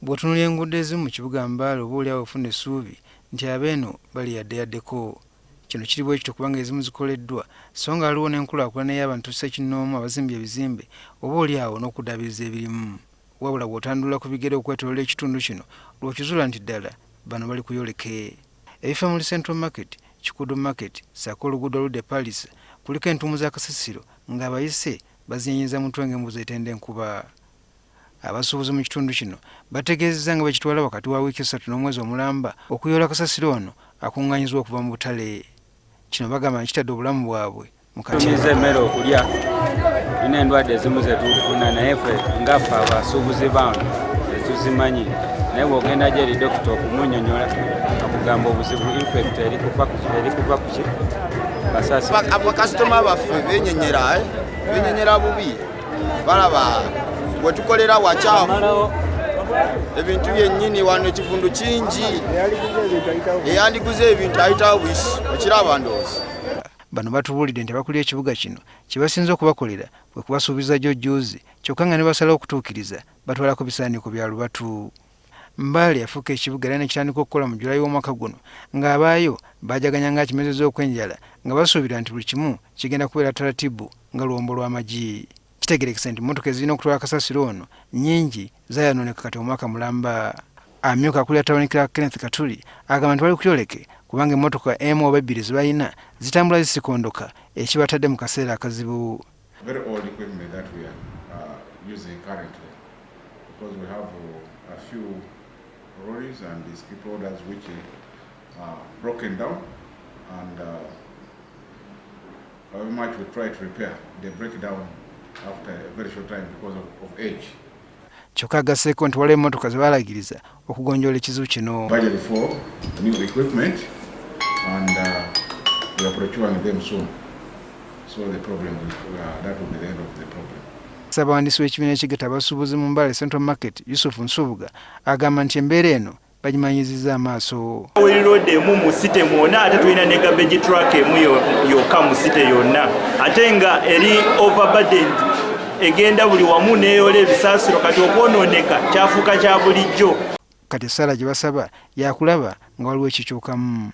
Bw'otunuulira enguudo ezimu mu kibuga Mbale, oba oli awo ofuna essuubi nti abeeno bali yadde yaddeko. Kino kiri bwe kityo kubanga ezimu zikoleddwa so nga waliwo n'enkulaakulana ey'abantu ssekinnoomu abazimbye ebizimbe oba oli awo n'okuddaabiriza ebirimu. Wabula bw'otandulula ku bigere okwetooloola ekitundu kino lw'okizuula nti ddala bano bali kuyoleke. Ebifo omuli Central Market, Kikuudo Market ssaako oluguudo oludda e Pallisa kuliko entuumu za kasasiro ng'abayise bazinyenyeza mutwe ng'embuzi etenda enkuba. Abasuubuzi mu kitundu kino bategeezezza nga bwekitwala wakati wa wiiki 3 n'omwezi omulamba okuyoola kasasiro ono akunganyizibwa okuva mu butale. Kino bagamba nti kitadde obulamu bwabwe mu katyabaga. Emmere okulya, tulina endwadde ezimu zetufuna, naye ffe ngaffe abasuubuzi bano tetuzimanyi, naye bw'ogenda gyeri dokita okumunyonyola, akugamba obuzibu infect eri kuva ku ki basasi. Bakasitoma baffe benyenyera, benyenyera bubi, balaba wetukolera wakyafu, ebintu byennyini wano ekivundu kingi, eyandiguze ebintu ayitawo bwisi, okiraba ndowooza. Bano batubuulidde nti abakulira ekibuga kino kye basinze okubakolera kwe kubasuubiza jojjuuzi, kyokka nga ne basalawo okutuukiriza batwalako bisaaniiko bya lubatu. Mbale yafuuka ekibuga era nekitandika okukola mu July w'omwaka guno ng'abaayo baajaganya ng'akimezezza okw'enjala nga basuubira nti buli kimu kigenda kubeera taratibu nga luwombo lw'amagi. Kitegeerekese nti mmotoka ezirina okutwala kasasiro ono nnyingi zayonooneka kati omwaka mulamba. Amyuka akulira Town Clerk Kenneth Katuli agamba nti bali kuyoleke kubanga emmotoka emu oba ebbiri ze balina zitambula zisikondoka ekibatadde mu kaseera akazibu. Very old equipment that we are using currently, because we have a few lorries and the skip loaders which are broken down, and however much we try to repair, they break down after a very short time because of age. Kyokka agasseeko nti waliwo emmotoka ze baalagiriza okugonjoola ekizibu kino. Budget for new equipment and we are procuring them soon. So the problem will, that will be the end of the problem. Ssabawandiisi w'ekibiina ekigatta abasuubuzi mu Mbale Central Market, Yusuf Nsubuga, agamba nti embeera eno bagimanyizizza amaaso. Wheel load emu mu city mwonna, ate tulina ne garbage truck emu yokka mu city yonna, ate nga eri overburdened, egenda buli wamu neeyola ebisaasiro, kati okwonooneka kyafuuka kya bulijjo. Kati essaala gye basaba yakulaba nga waliwo ekikyukamu.